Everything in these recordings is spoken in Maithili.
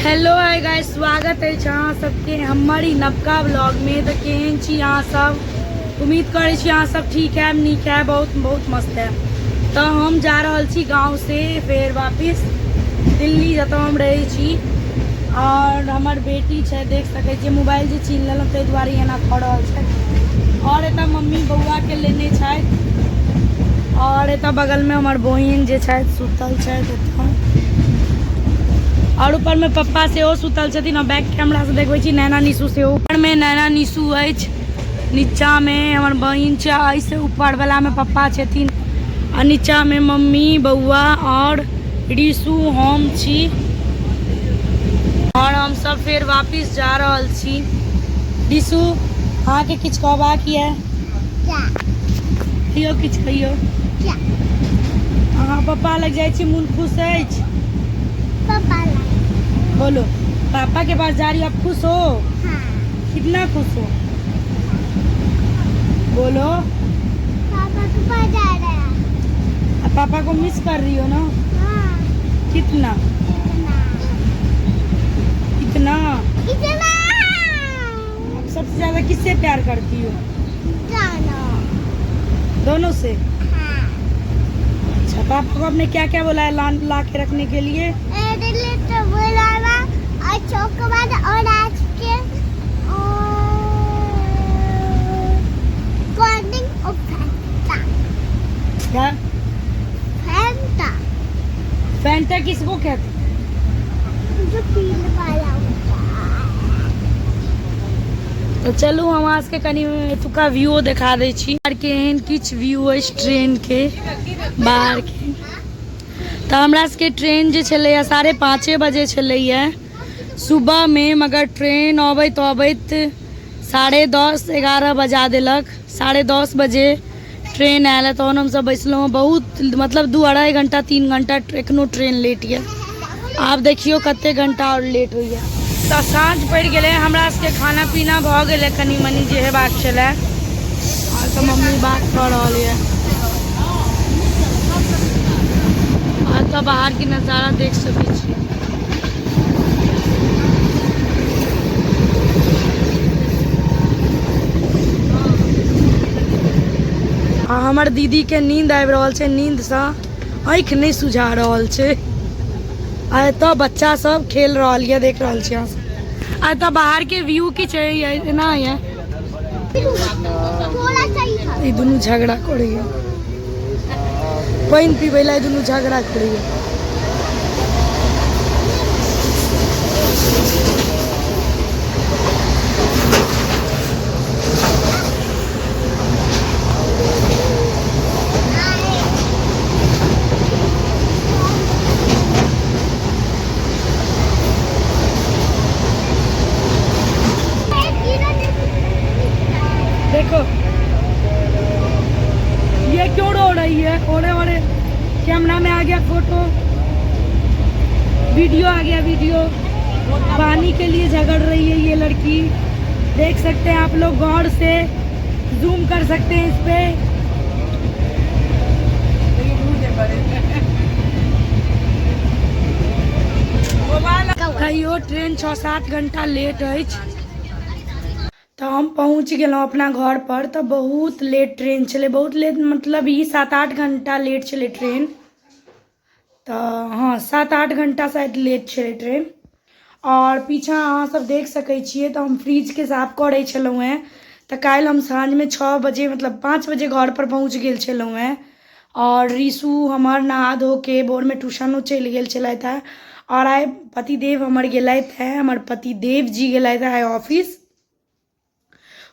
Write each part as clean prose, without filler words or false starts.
हेलो हाय गाइस, स्वागत अछि अहाँ सबके हमर ई नवका ब्लॉग में। तऽ केहन छी अहाँ सब? उम्मीद करै छी अहाँ सब ठीक है, नीक है, बहुत बहुत मस्त है। तऽ हम जा रहल छी गाँव से फेर वापिस दिल्ली, जतऽ हम रहै छी। और हमर बेटी छै, देख सकै छियै मोबाइल जे छीन लेलहुँ ताहि दुआरे एना कऽ रहल छै। और एतऽ मम्मी बौआ के लेने छथि और एतऽ बगल में हमर बहिन जे छथि सुतल छथि एतऽ। और ऊपर में पप्पा सेहो सुतल छथिन। और बैक कैमरा से देखबै छी नैना निशु सेहो। ऊपर में नैना निशु अछि, नीचा में हमर बहिन छै, एहिसे ऊपर वाला में पप्पा छथिन आ नीचा में मम्मी बौआ और रिशु हम छी। और हम सब फेर वापिस जा रहल छी। रिशु अहाँके किछु कहबाक यऽ? कहियौ, किछु कहियौ। अहाँ पप्पा लग जाइ छी, मोन खुश अछि? बोलो, पापा के पास जा रही हो, आप खुश हो? हाँ। कितना खुश हो बोलो? पापा के पास जा रहे हैं। आप पापा को मिस कर रही हो ना? हाँ। कितना? इतना। इतना? इतना। आप सबसे ज्यादा किससे प्यार करती हो? दोनों। दोनों से? हाँ। अच्छा, पापा को आपने क्या क्या बोला है ला, ला के रखने के लिए? तो बोला और चॉकोबार और आइसक्रीम और कोल्ड ड्रिंक और फैंटा। क्या? फैंटा। फैंटा किसको कहते हैं? जो पीने वाला होता है। तो चलू हम अहाँ सबके कनि एतुका व्यू देखा दै छी। बाहर के एहन किछु व्यू अछि ट्रेन के बाहर के। तऽ हमरा सबके ट्रेन जे छलैया 5:30 बजे छलैया सुबह में, मगर ट्रेन अबैत अबैत 10:30 11 बजा देलक। 10:30 बजे ट्रेन आयल है, तहन हमसब बैसलहुँ। बहुत मतलब 2-2.5 घंटा 3 घंटा एखनो ट्रेन लेट यऽ। आब देखियौ कते घंटा आओर लेट होइया। तऽ साँझ पड़ि गेलै, हमरा सबके खाना पीना भऽ गेलै कनि मनि जे हेबाक छलै। आओर तऽ मम्मी बात कऽ रहल यऽ। आओर तऽ बाहरके नजारा देख सकै छी। आ हमर दीदी के नींद आबि रहल छै, नींदसँ आँखि नहि सुझा रहल छै। आ एतऽ बच्चा सब खेल रहल यऽ, देख रहल छी अहाँ सब। आ एतऽ बाहर के व्यू की छै, एना यऽ। ई दुनू झगड़ा करैया, पानि पीबै लए दुनू झगड़ा करैया। देखो ये क्यों रो रही है? ओरे ओरे कैमरा में आ गया फोटो, वीडियो आ गया वीडियो। पानी के लिए झगड़ रही है ये लड़की, देख सकते हैं आप लोग, गौर से जूम कर सकते हैं इस पे। तैयो ट्रेन 6-7 घंटा लेट अछि। तऽ हम पहुँच गेलहुँ अपना घर पर। तऽ बहुत लेट ट्रेन छलै, बहुत लेट मतलब ई 7-8 घंटा लेट छलै ट्रेन। तऽ हँ 7-8 घंटा शायद लेट छलै ट्रेन। और पीछा अहाँ सब देख सकै छियै, तऽ हम फ्रिजके साफ करै छलहुँ हेँ। तऽ काल्हि हम साँझमे 6 बजे मतलब 5 बजे घर पर पहुँच गेल छलहुँ हेँ। और रिशु हमर नहा धोके भोरमे ट्यूशनो चलि गेल छलथि हेँ। और आइ पतिदेव हमर गेलथि हेँ, हमर पतिदेव जी गेलथि हेँ आइ ऑफिस।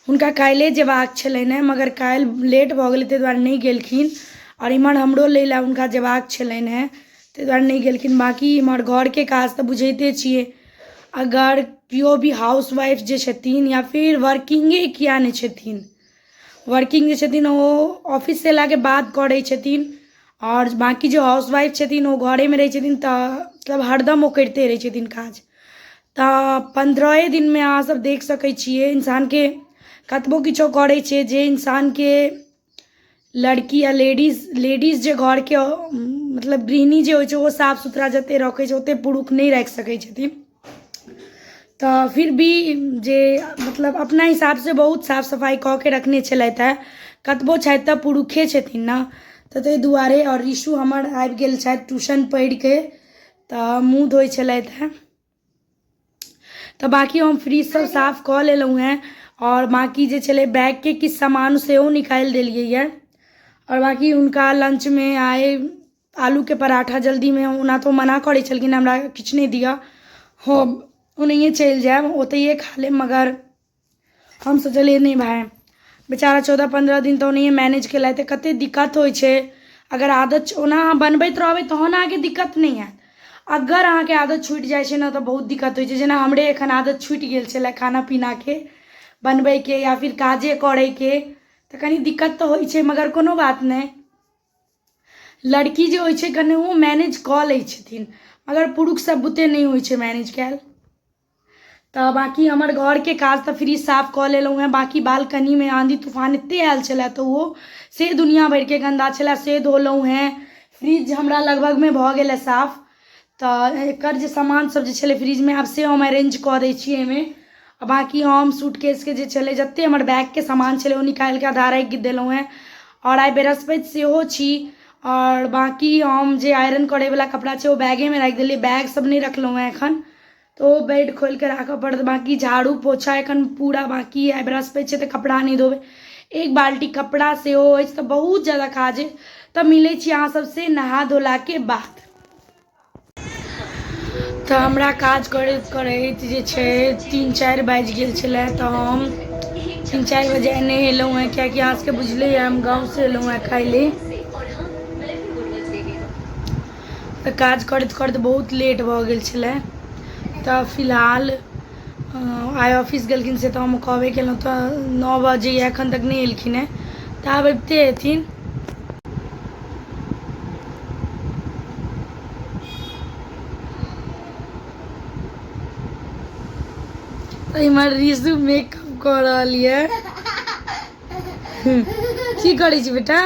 हुनका काल्हिए जेबाक छलनि हेँ, मगर काल्हि लेट भऽ गेलै ताहि दुआरे नहि गेलखिन। आओर इम्हर हमरो लै लए हुनका जेबाक छलनि हेँ, ताहि दुआरे नहि गेलखिन। बाँकी इम्हर घरके काज तऽ बुझिते छियै, अगर केओ भी हाउस वाइफ जे छथिन या फिर वर्किंगे किया नहि छथिन, वर्किंग जे छथिन ओ ऑफिससँ अयलाके बाद करै छथिन। आओर बाँकी जे हाउस वाइफ छथिन ओ घरेमे रहै छथिन, तऽ मतलब हरदम ओ करिते रहै छथिन काज। तऽ 15 दिनमे अहाँ सब देख सकै छियै इंसानके कतबो किछो करै छै, जे इंसानके लड़की या लेडीज, लेडीज जे घरके मतलब गृहिणी जे होइ छै ओ साफ सुथरा जते रखै छै ओते पुरुष नहि राखि सकै छथिन। तऽ फिर भी जे मतलब अपना हिसाबसँ बहुत साफ सफाइ कऽ के रखने छलथि हेँ कतबो छथि तऽ पुरुखे छथिन ने तऽ ताहि दुआरे आओर ऋषु हमर आबि गेल छथि ट्यूशन पढ़िके तऽ मुँह धोइ छलथि हेँ। तऽ बाँकी हम फ्रिज सब साफ कऽ लेलहुँ हेँ आओर बाँकी जे छलै बैगके किछु सामान सेहो निकालि देलियै यऽ। आओर बाँकी हुनका लंचमे आइ आलूके पराठा जल्दीमे, ओना तऽ ओ मना करै छलखिन हमरा किछु नहि दिअ, हम ओनाहिए चलि जायब ओतहिए खा लेब, मगर हम सोचलियै नहि भाय, बेचारा 14-15 दिन तऽ ओनाहिए मैनेज केलथि, कतेक दिक्कत होइ छै। अगर आदत ओना अहाँ बनबैत रहबै तहन अहाँके दिक्कत नहि हैत, अगर अहाँके आदत छुटि जाइ छै ने तऽ बहुत दिक्कत होइ छै। जेना हमरे एखन आदत छुटि गेल छलै खाना पीनाके बनबैके या फिर काजे करैके, तऽ कनि दिक्कत तऽ होइ छै, मगर कोनो बात नहि। लड़की जे होइ छै कनि ओ मैनेज कऽ लै छथिन, मगर पुरुष सब बुते नहि होइ छै मैनेज कयल। तऽ बाँकी हमर घरके काज तऽ फ्रिज साफ कऽ लेलहुँ हेँ। बाँकी बालकनीमे आँधी तूफान एतेक आयल छलए तऽ ओ से दुनिआँ भरिके गन्दा छलए, से धोलहुँ हेँ। फ्रिज हमरा लगभगमे भऽ गेल हँ साफ, तऽ एकर जे सामान सब जे छलै फ्रिजमे आब से हम अरेंज कऽ दै छियै एहिमे। आ बाँकी हम सूटकेसके जे छलै जतेक हमर बैगके सामान छलै ओ निकालिके आधा राखि देलहुँ हेँ। आओर आइ बृहस्पति सेहो छी। आओर बाँकी हम जे आयरन करैवला कपड़ा छै ओ बैगेमे राखि देलियै, बैग सब नहि रखलहुँ हेँ एखन, तऽ ओ बेड खोलिके राखऽ पड़त। बाँकी झाड़ू पोछा एखन पूरा बाँकी अइ, बृहस्पति छै तऽ कपड़ा नहि धोबै, एक बाल्टी कपड़ा सेहो अछि, तऽ बहुत ज्यादा काज अइ। तऽ मिलै छी अहाँ सबसँ नहा धोलाके बाद। तऽ हमरा काज करैत करैत जे छै 3-4 बाजि गेल छलै। तऽ हम 3-4 बजे नहेलहुँ हेँ, कियाकि अहाँ सबके बुझले यऽ हम गाँवसँ एलहुँ हेँ काल्हि। तऽ काज करैत करैत बहुत लेट भऽ गेल छलै। तऽ फिलहाल आइ ऑफिस गेलखिन से तऽ हम कहबे केलहुँ, तऽ 9 बजैए, एखन तक नहि एलखिन हेँ, तऽ आब अबिते हेथिन। तऽ इम्हर रिशु मेकअप कऽ रहल यऽ। की करै छी बेटा?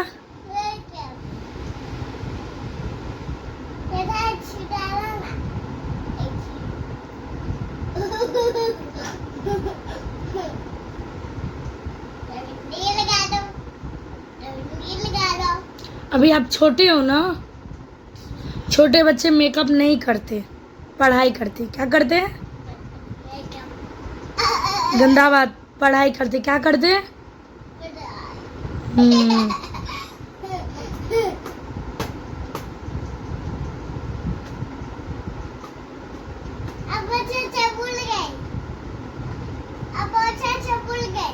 अभी आप छोटे हो ना, छोटे बच्चे मेकअप नहीं करते, पढ़ाई करते। क्या करते हैं? गंदा बात, पढ़ाई करते। क्या करते हैं? अब अच्छा भूल गए, अब अच्छा भूल गए,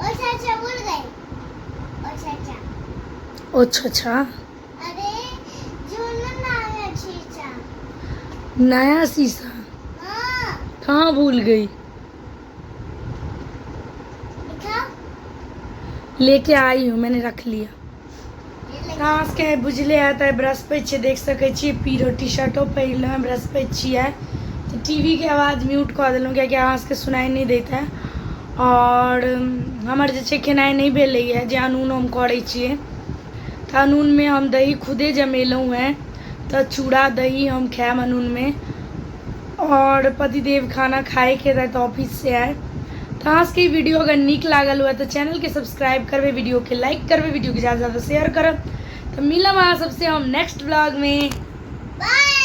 अच्छा भूल गए, अच्छा अच्छा अच्छा। अरे जूना नया शीशा, नया शीशा। हाँ। कहाँ भूल गई? लेके आई हूँ, मैंने रख लिया। अहाँ बुझले हैत आइ बृहस्पति छै, देख सकै छियै पीरो टी शर्टो पहिरलहुँ हेँ, बृहस्पति छियै। तऽ टी वी के आवाज म्यूट कऽ देलहुँ कियाकि अहाँ सबके सुनाइ नहि दैत है। आओर हमर जे छै खेनाइ नहि भेलैए, जे अनून हम करै छियै, तऽ अनूनमे हम दही खुदे जमेलहुँ हेँ, तऽ चूड़ा दही हम खायब अनूनमे। आओर पतिदेव खाना खाइके रहै ऑफिससँ आए। तऽ अहाँ सबके ई वीडियो अगर नीक लागल हुए तऽ चैनलके सब्सक्राइब करबै, वीडियोके लाइक करबै, वीडियोके ज़्यादा ज़्यादा शेयर करब। तऽ मिलब अहाँ सबसे हम नेक्स्ट ब्लॉगमे। बाय।